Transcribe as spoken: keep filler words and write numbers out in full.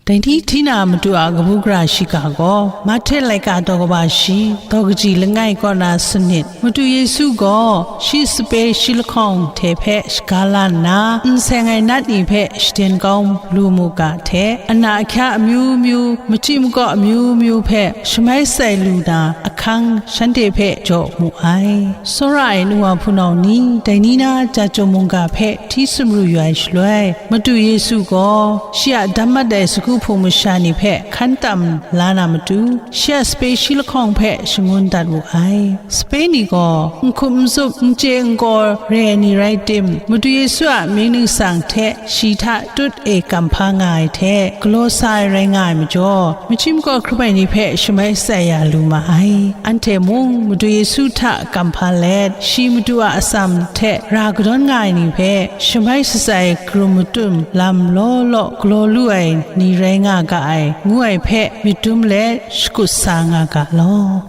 Dai ni hti na Madu a kabu gara shiga gaw, Mahte laika daw kaba shi, daw kaji langai kaw na sanit. Madu Yesu gaw shi sape shi lahkawng hte hpe shaga la nna, n seng ai nat ni hpe shaden kau lu mu ga hte, ana ahkya amyu myu, machyi makaw amyu myu hpe shamai shatsai lu na ahkang shanhte hpe jaw mu ai. Tsawra ai nu wa hpunau ni, dai ni na ja jaw mungga hpe hti sumru yu ai shaloi, Madu Yesu gaw shi a dam mat ai sagu hpung masha ni hpe hkan tam la na matu, shi a sape shi lahkawng hpe shangun dat wu ai. Sape ni gaw n hkup n zup, n chye n kaw re ai ni rai tim, Madu Yesu a mying ningsang hte shi hta tut e kamhpa nga ai hte, galaw sa ai rai nga ai majaw, machyi makaw hkrum ai ni hpe shamai shatsai ya lu ma ai. Anhte mung Madu Yesu hta kamhpa let, shi Madu a atsam hte ra kadawn nga ai ni hpe shamai shatsai karum matum lam law law galaw lu ai ni rai nga ga ai, ngu ai hpe myit dum let shakut sa nga ga law.